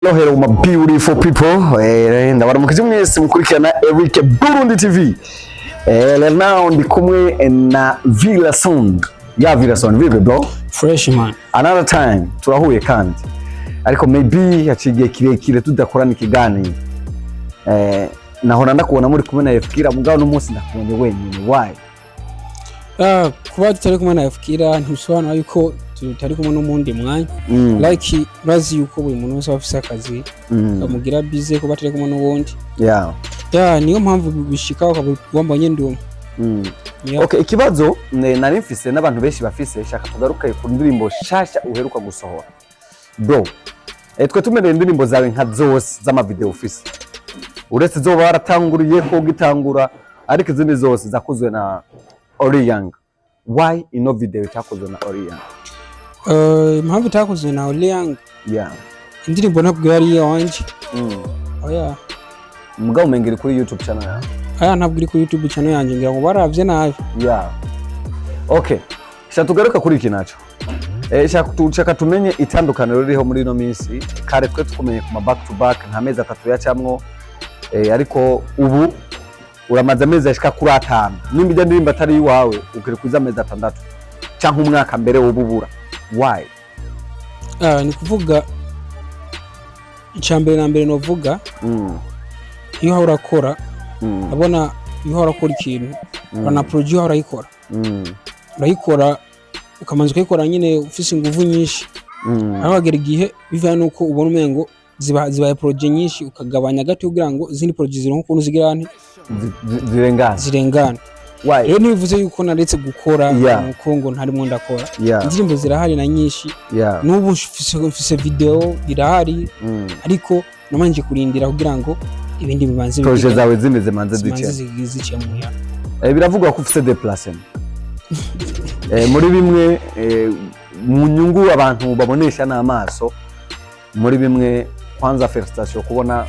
Hello my beautiful people, ndabaramukije mwese mukurikirana Eric Burundi TV. Rero now ndi kumwe na Villason. Ya Villason, vipi bro? Fresh man. Another time turahuye kandi. Ariko maybe haciye igihe kirekire tudakorana ikiganiro. Nahora ndakubona muri kumwe na Efkira, mugabo n'umunsi ndakubonye wenyine. Why? Ah, kuba tutari kumwe na Efkira ntibisobanura yuko tutari kumwe n'umundi mwanya. Like urazi yuko buri muntu wese aba afise akazi kamugira busy, kuba atari kumwe n'uwundi. Ya, niyo mpamvu bishika ukaba wambonye ndumwe. Yeah. Okay, ikibazo nari mfise n'abantu benshi bafise, shaka tugaruke ku ndirimbo shasha uheruka gusohora. Bro, twe tumereye indirimbo zawe nka zose z'amavideo ufise. Uretse zo baratanguriye ko gitangura, ariko izindi zose zakozwe na Ori Young. Why ino video itakozwe na Ori Young? Impamvu itakozwe na Oliang, indirimbo ntabwo yari iyanjye. Oya. Mugabo umenga iri kuri YouTube channel yawe. Aya, ntabwo iri kuri YouTube channel yanjye, ngira ngo baravye nabi. Yeah. Okay. Shaka tugaruka kuri iki naco. Shaka tumenye itandukaniro ririho muri ino minsi. Kare twe tukumenye ku ma back to back, nta mezi 3 yacamwo. Ariko ubu uramaze amezi ashika kuri 5. Nimba ijya ndirimbo atari iwawe, ukiri kuza amezi 6 canke umwaka mbere wobubura. Why? Ah, ni kuvuga icya mbere na mbere novuga, iyo uhora urakora, urabona iyo uhora urakora ikintu, urana produit, uhora urayikora, urayikora ukamanza ukayikora nyine ufise inguvu nyinshi, aho hagera igihe bivanye nuko ubona umengo zibaye projet nyinshi, ukagabanya gato kugira ngo izindi projet zironke ukuntu zigira nte? Zirengana. Zirengana. Why? Rero ntibivuze yuko naretse gukora, nuko ngo ntarimwo ndakora. Indirimbo zirahari na nyinshi. N'ubu mfise video irahari, ariko namanje kurindira kugira ngo ibindi bibanze Projet bigire- zawe zindi zimanze zimanze zice. Zicemo ya. Biravugwa ko ufise déplacement. Muri bimwe mu nyungu abantu babonesha n'amaso, muri bimwe, kwanza félicitation kubona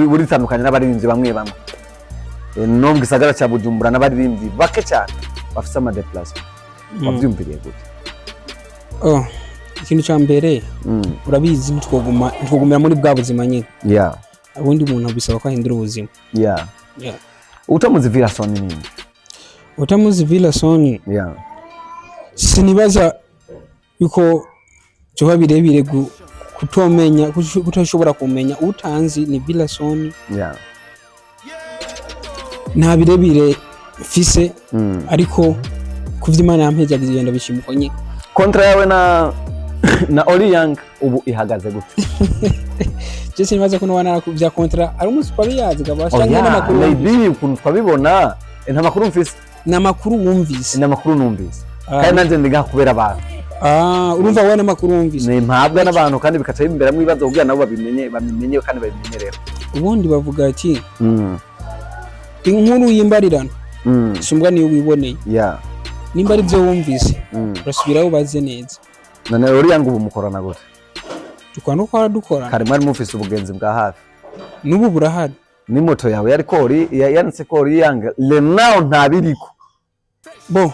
buritandukanye n'abaririmbyi bamwe bamwe. No mu gisagara cya Bujumbura n'abaririmbyi bake cyane bafise ama déplacement. Wavyumviriye gute? Oh, ikintu ca mbere, urabizi ntitwogumira muri bwa buzima nyine. Ubundi umuntu bisaba ko ahindura ubuzima. Yeah. Utamuzi Villason nini? Utamuzi Villason, sinibaza yuko vyoba birebire kutomenya, kutashobora kumenya utanzi ni Villason. Nta birebire mfise, ariko kuvyo Imana yampejagize igenda bishima uko nyene. Contrat yawe na Ori Young ubu ihagaze gute? Je sinibaza ko noba narakuvya contrat, ari umunsi twabiyazi gabasha Oh, canke yeah, n'amakuru wumvise. Maybe ukuntu twabibona, nta makuru mfise. Ni amakuru wumvise. Ni amakuru numvise. Ah. Kandi nanjye ndi ngaha kubera abantu. Ah, urumva wowe n'amakuru wumvise. Ni mpabwa n'abantu kandi bikaca bimberamo ibibazo kugira nabo babimenye, babimenye kandi babimenyereho. Ubundi bavuga ati inkuru y'imbarirano isumbwa niyo wiboneye. Nimba ari byo wumvise, urasubirayo ubaze neza. None uriya ngo ubu mukorana gute? Dukora nuko twara dukorana. Kare mwari mufise ubugenzi bwa hafi. N'ubu burahari. Ni moto yawe yari kori yanditse ko Oriyanga lenao ntabiriko. Bo.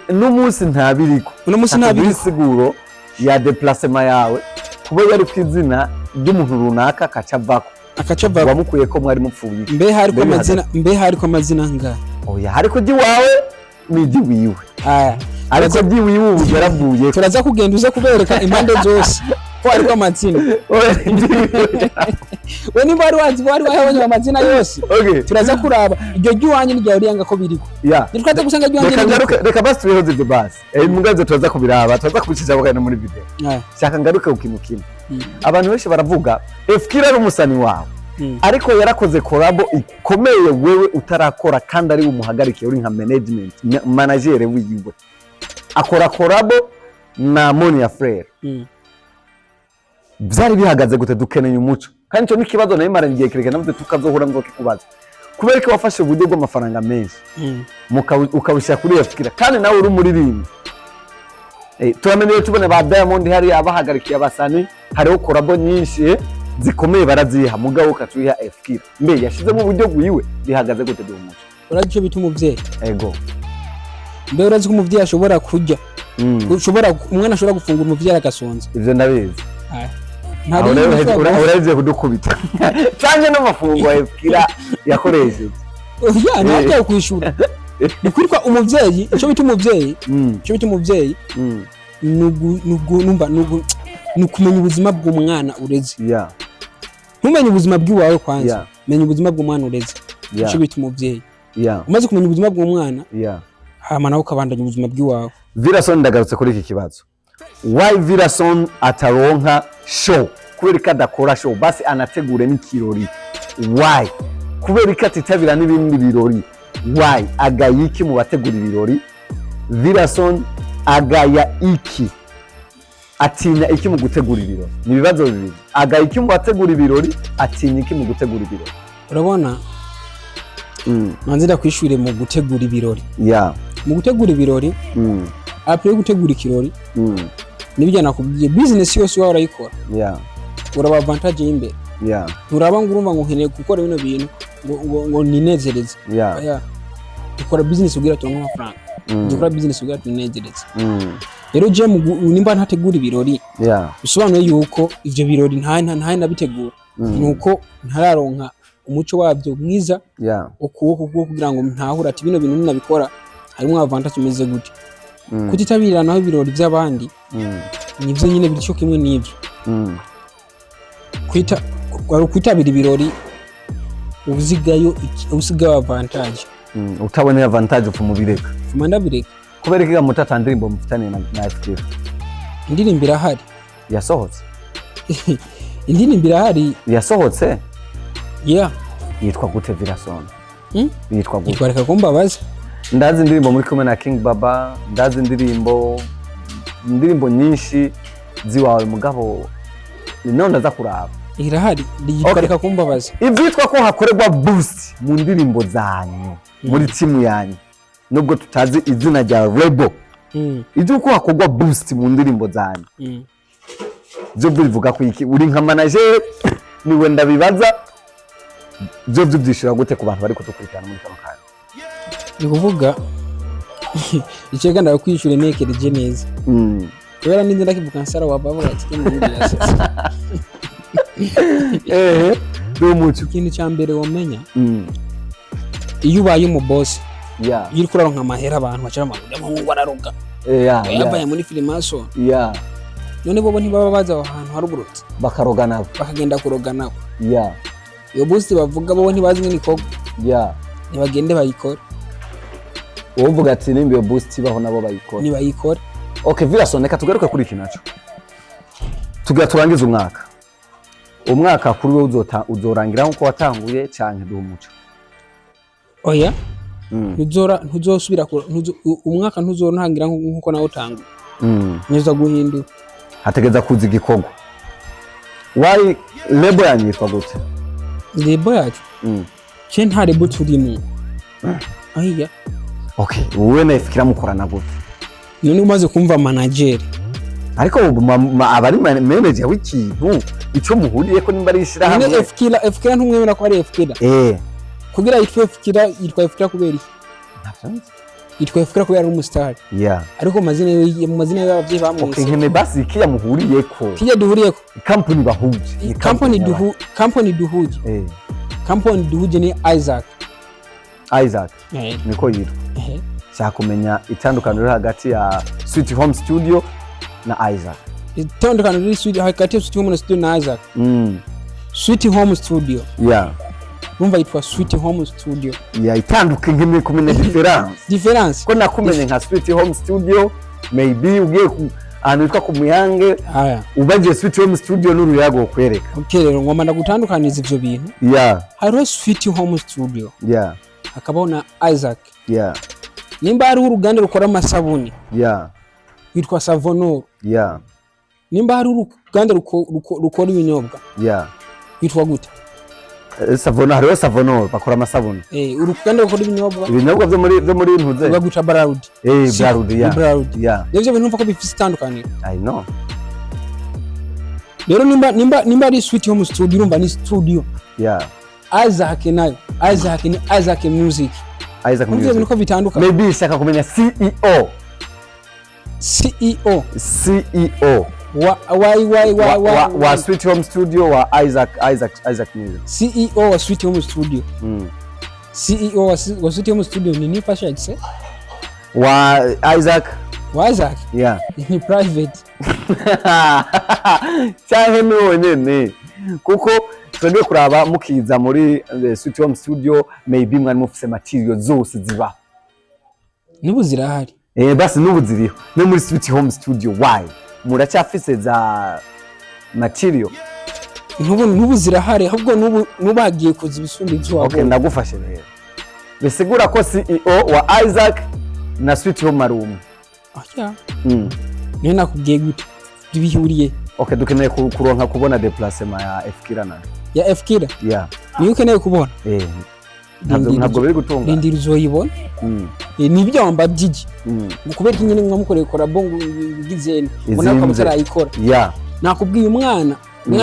N'umunsi ntabiriko. Uno munsi ntabiriko. Insiguro ya déplacement yawe kuba yari ku izina ry'umuntu runaka akaca avako. Akaca ava. Wamukuye ko mwari mupfuye iki? Mbe hariko Mbe amazina, mbe hariko amazina ngahe? Oya, hariko iry'iwawe n'iry'iwiwe. Aya. Ariko iry'iwiwe ubu yaravuye. Turaza kugenda uze kubereka impande zose ko hariko amazina. Oya, iry'iwiwe. We nimba wari wazi, wari wayabonye amazina yose. Turaza kuraba iryo ry'iwanyu n'irya Uriyanga ko biriko. Nitwaza gusanga iry'iwanyu Reka ririko. ngaruke, reka basi tubihoze ibyo basi. Mugaze turaza kubiraba, turaza kubicisha kandi no muri video. Aya. Shaka ngaruke ku kintu kimwe. Abantu benshi baravuga Efkira ari umusani wawe, ariko yarakoze collabo ikomeye wewe utarakora, kandi ari umuhagarikiye, uri nka management manager wiwe, akora collabo na Monia Frere. Byari bihagaze gute? Dukeneye umuco, kandi icyo ni ikibazo nari maranye igihe kirekire navuze tukazohura ngo kikubaza kubera ko wafashe uburyo bw'amafaranga menshi ukabushyira kuri Efkira kandi nawe uri umuririmbyi. Turamenyere tubona ba Diamond hariya bahagarikiye abasani, hariho collabo nyinshi zikomeye baraziha, mugabo ukacuyiha Efkira. Mbe yashizemo uburyo bwiwe? Bihagaze gute? Duha umuco. Urazi icyo bita umuvyeyi? Ego. Mbe urazi ko umuvyeyi ashobora kurya, ushobora umwana ashobora gufungura umuvyeyi agasonza? Ivyo ndabizi. Aya. Nta Aho rimwe rero ushobora urahejeje kudukubita canke n'amafungo Efkira yakoresheje. Oya, ntabwo kwishura. Ni kuri kwa umuvyeyi, icyo bita umuvyeyi, icyo bita umuvyeyi numva ni ukumenya ubuzima bw'umwana ureze. Ntumenye ubuzima bw'iwawe kwanza, menya ubuzima bw'umwana ureze. Icyo bita umuvyeyi, umaze kumenya ubuzima bw'umwana, hama nawe ukabandanya ubuzima bw'iwawe. Virason, ndagarutse kuri iki kibazo. Why Virason ataronka show? Kubera ko adakora show, basi anategure n'ikirori? Why? Kubera ko atitabira n'ibindi birori? Why? Agaya iki mu bategura ibirori? Virason agaya iki, atinya iki mu gutegura ibirori? Ni ibibazo bibiri: agaya iki mu bategura ibirori, atinya iki mu gutegura ibirori? Urabona, manze ndakwishure mu gutegura ibirori. Mu gutegura ibirori, après yo gutegura ikirori, nibyo nakubwiye, business yose waba urayikora, uraba avantage y'imbere. Nturaba ngo urumva ngo nkeneye gukora bino bintu ngo ninezereze. Oya, dukora business kugira turonke amafaranga. Dukora business kugira tunezereze. Rero je nimba ntategura ibirori, bisobanuye yuko ivyo birori nta nabitegura, nuko ntararonka umuco wabyo mwiza ukuboko bwo kugira ngo ntahure ati bino bintu ninabikora harimo avantage imeze gute. Kutitabira naho ibirori by'abandi, nivyo nyine bityo kimwe n'ivyo kwita wari ukwitabira ibirori uzigayo usigayo avantage. Utaboneye avantage upfa umubireka. Fuma ndabireka. Kubera ko muto ata ndirimbo mufitaniye na FKF? Indirimbo irahari. Yasohotse? Indirimbo irahari. Yasohotse? Yeah. Yitwa gute, Virason? Hmm? Yitwa gute? Yitwareka kumbabaza. Ndazi indirimbo muri kumwe na King Baba, ndazi indirimbo nyinshi ziwawe, mugabo none ndaza kuraba. Irahari, yitwareka kumbabaza. Ivyitwa ko hakorerwa boost mu ndirimbo zanyu muri timu yanyu, nubwo tutazi izina rya label, ivyuko hakorwa boost mu ndirimbo zanyu, byo bivuga ko iki? Uri nka manager, niwe ndabibaza. Byo byishura gute ku bantu bari kudukurikirana muri kano kanya? Ni kuvuga icyo ndakwishura ntekereje neza, kubera ninzi ndakivuga nsara waba ati kino yasetse. Ehe, ndi umuco. Ikintu cya mbere wamenya, iyo ubaye umubosi, iyo uriko uraronka amahera, abantu baca bamavuga ngo araroga, yabaye muri filimaso. None bobo ntibaba bazi aho hantu hari uburozi? Bakaroga nabo. Bakagenda kuroga nabo. Iyo boost bavuga, bobo ntibazi ingene ikorwa. Ntibagende bayikore. Wowe uvuga ati nimba iyo boost ibaho, nabo bayikora. Nibayikore. Okay, Virason, reka tugaruke kuri iki naco. Tugira turangize umwaka. Umwaka kuri wowe uzorangira nkuko watanguye, canke duha umuco? Oya. Ntuzora ntuzosubira umwaka ntuzontangira nkuko nawe utanguye. Neza guhindura. Hategeza kuza igikorwa. Why, label yanyu yitwa gute? Label yacu? Ce nta label turimwo ahiya. Okay, wowe na Fikira mukorana gute? None umaze kumva manager. Ariko ubu aba ari manager w'ikintu ico muhuriyeko, nimba ari None ishirahamwe. Efkila, Efkila ntumwemera ko ari Efkila? Eh. Kugira yitwe Efkila, yitwa Efkila kubera iki? Ntavyo nzi. Yitwa Efkila kubera ari umustar. Ariko mu mazina y'abavyeyi bamwise. Okay, nkene basi ikiya muhuriyeko. Kijya duhuriyeko. Company bahuje. Ni Company y'abantu. Company duhuje. Company duhuje ni Isaac. Isaac. Eh. Niko yitwa? Eh. Shaka kumenya itandukaniro riri hagati ya Sweet Home Studio na Isaac. Itandukaniro riri hagati ya Sweet Home na Studio na Isaac. Sweet Home Studio. Urumva yitwa Sweet Home Studio. Yeah, itanduka nkeneye kumenya difference. Difference. Ko nakumenye nka Sweet Home Studio, maybe ugiye ku ahantu hitwa ku Muyange, Aya. ubagiye Sweet Home Studio n'uruyago kwereka. Okay, rero ngomba ndagutandukaniza ivyo bintu. Hariho Sweet Home Studio. Hakabaho na Isaac. Nimba hariho uruganda rukora amasabuni, rwitwa Savonor. Nimba hariho uruganda rukora ibinyobwa, rwitwa gute? Savona, hariho Savonor bakora amasabuni. Eh, uruganda rukora ibinyobwa. Ibinyobwa byo muri ntuze. Rwagwita Brarudi. Brarudi, yeah. Brarudi. Rero ivyo bintu numva ko bifise itandukaniro. I know. Rero nimba ari Sweet Home Studio, urumva ni studio. Isaac nayo, Isaac ni Isaac Music. Isaac Urumva ivyo bintu Music. ko bitandukanye. Maybe shaka kumenya CEO. CEO. CEO. Wa wa wa wa Wa Sweet Home Studio, wa Isaac Music. CEO wa Sweet Home Studio. CEO wa Sweet Home Studio ni Nifasha Excel. Wa Isaac. Wa Isaac. Yeah. Ni private. Canke ni wowe nyene, kuko twebwe kuraba mukiza muri Sweet Home Studio, maybe mwari mufise material zose ziba. N'ubu zirahari. Basi n'ubu ziriho no muri Sweet Home Studio. Why muracyafise za material? N'ubu zirahari, ahubwo n'ubu hagiye kuza ibisumba ivyo Okay. wabonye. Ndagufashe rero, bisigura ko CEO wa Isaac na Sweet Home ari umwe. Oya. Niyo nakubwiye gute bihuriye? Okay, dukeneye kuronka kubona déplacement ya Fkira na Ya Fkira? Yeah. Niyo ukeneye kubona? Eh, ntabwo ntabwo biri gutunga. Rindira uzoyibona. Nibyo wambajije ngo kubera ko nyine mwamukoreye collabo ngo ngizene ngo nawe ukaba Izimvye. utarayikora. Nakubwiye, umwana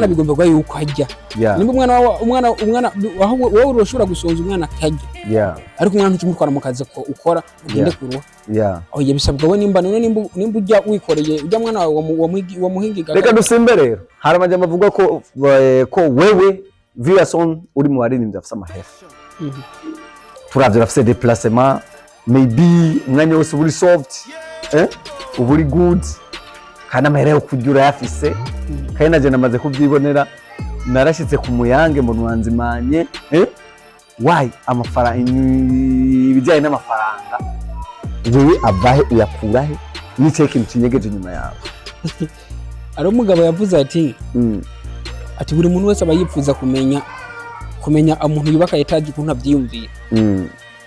bigomba kuba yuko ajya. Nimba umwana wawe, umwana aho wowe urashobora gusonza, umwana akarya, ariko umwana ntukimutwara mu kazi ko ukora ugende kuruha. Oya, bisabwa we nimba none nimba ujya wikoreye ujya mwana wawe wamuhingiga. Reka dusimbe rero, hari amajambo avuga ko wewe Virason uri mu baririmbyi afise amahera. Turavye urafise déplacement, maybe umwanya wose uba uri soft, uba uri good, kandi amahera yo kurya urayafise. Kandi naje namaze kubyibonera, narashitse ku Muyange mbona uranzimanye. Why amafaranga, ibijyanye n'amafaranga wewe avahe, uyakurahe? N'ikihe kintu kinyegeje inyuma yawe? Hari umugabo yavuze ati ati buri muntu wese aba yifuza kumenya umuntu yubaka etaje ukuntu avyiyumvira,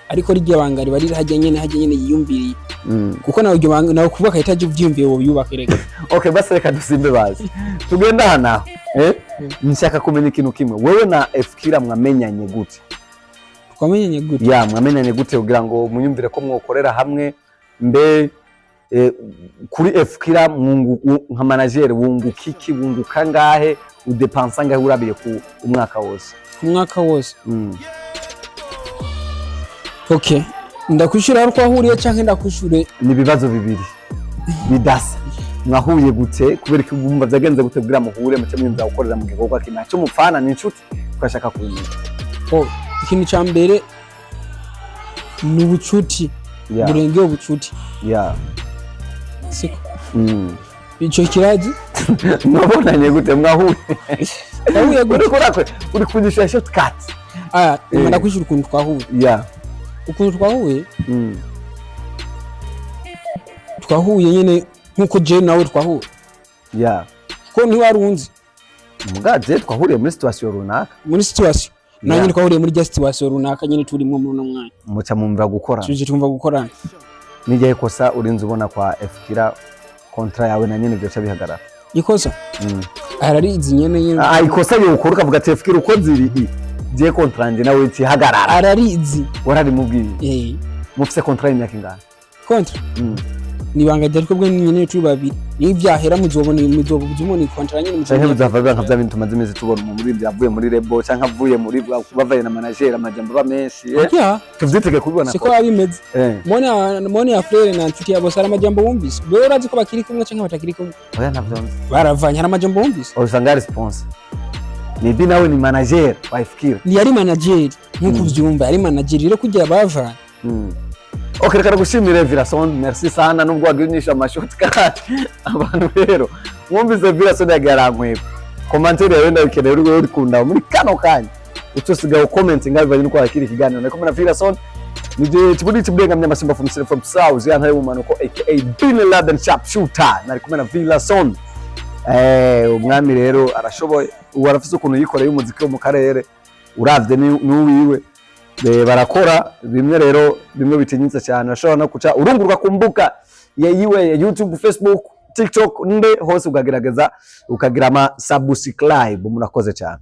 ariko rirya banga riba riri hajya nyene yiyumviriye, kuko nawe iryo banga, nawe kubaka etaje uvyiyumviye woyubaka reka. Okay, basi reka dusimbe, bazi tugenda aha naho. Nshaka kumenya ikintu kimwe: wewe na Fkira mwamenyanye gute? Twamenyanye gute? Ya, mwamenyanye gute kugira ngo munyumvire ko mwokorera hamwe? Mbe kuri Fkira nka manager wunguka iki, wunguka ngahe, udepansa ngahe urabiye ku umwaka wose? Umwaka wose? Okay, ndakwishura aho twahuriye canke ndakwishure? Ni ibibazo bibiri bidasa. Mwahuye gute? Kubera ko wumva byagenze gute kugira muhure, muce mwiyumvira gukorera mu gikorwa kimwe? Ntacyo mupfana, ni inshuti, twashaka kubimenya. Oh, ikintu ca mbere ni ubucuti burengeye ubucuti. Siko? Ico kirazi. Mwabonanye gute, mwahuye? Twahuye gute? Uriko urakwe uri kunyishyura shortcut. Ah, ndakwishura ukuntu twahuye. Ukuntu twahuye, twahuye nyene nkuko je nawe twahuye, kuko ntiwarunzi. Mugaje twahuriye muri situation runaka. Muri situation nanjye twahuriye muri rya situation runaka nyene turimwo muri uno mwanya. Muca mumva gukora. Tuje twumva gukorana. N'igihe kosa urinze ubona kwa Fkira, contrat yawe na nyene byoca bihagarara? Ikosa ararizi nyene. Ah, ikosa yokora ukavuga ati Fkira uko ziri i je contrat yanje nawe ihagarara. Ararizi. Wararimubwiye? Eh. Mufise contrat y'imyaka ingana? Contrat ni ibanga ryari twebwe nyene turi babiri, niyo vyahera muzobona contrat nyene. Canke muzobona. bizava biba nka vya bintu tumaze iminsi tubona, umuntu uririmbyi avuye muri label canke avuye muri bavaye na manager, amajambo aba menshi? Yeah. Tuvyitege kubibona. Siko biba bimeze. Mone ya frere na nshuti yabo, hari amajambo wumvise? Wewe urazi ko bakiri kumwe canke batakiri kumwe? Oya, ntavyo nzi. Baravanye, hari amajambo wumvise? Usanga ari sponsor, maybe nawe ni manager wa Fkira. Yari manager nkuko uvyumva, yari manager rero kugira bavanye. Ok, reka ndagushimire Virason, merci sana nubwo wagiye ama shortcut. Abantu rero mwumvise Virason yagiye arankweba. Commentaire yawe ndayikeneye, uri kunda muri kano kanya. Ucosigaye comment ngaho bivanye nuko wakira ikiganiro. Nari kumwe na Virason. Nije kiburi kiburenga masimba from South ya ntare mu manuko, aka Bin Laden Sharpshooter. Nari kumwe na Virason. Umwami rero arashoboye. Ubu arafise ukuntu yikoreye umuziki wo mu karere. Uravye ni n'uwiwe. Barakora bimwe rero, bimwe bitinyitse cyane. Ashobora no kuca urunguruka ku mbuga ya yiwe ya YouTube, Facebook, TikTok, nde hose, ukagerageza ukagira ama subscribe. Murakoze cyane.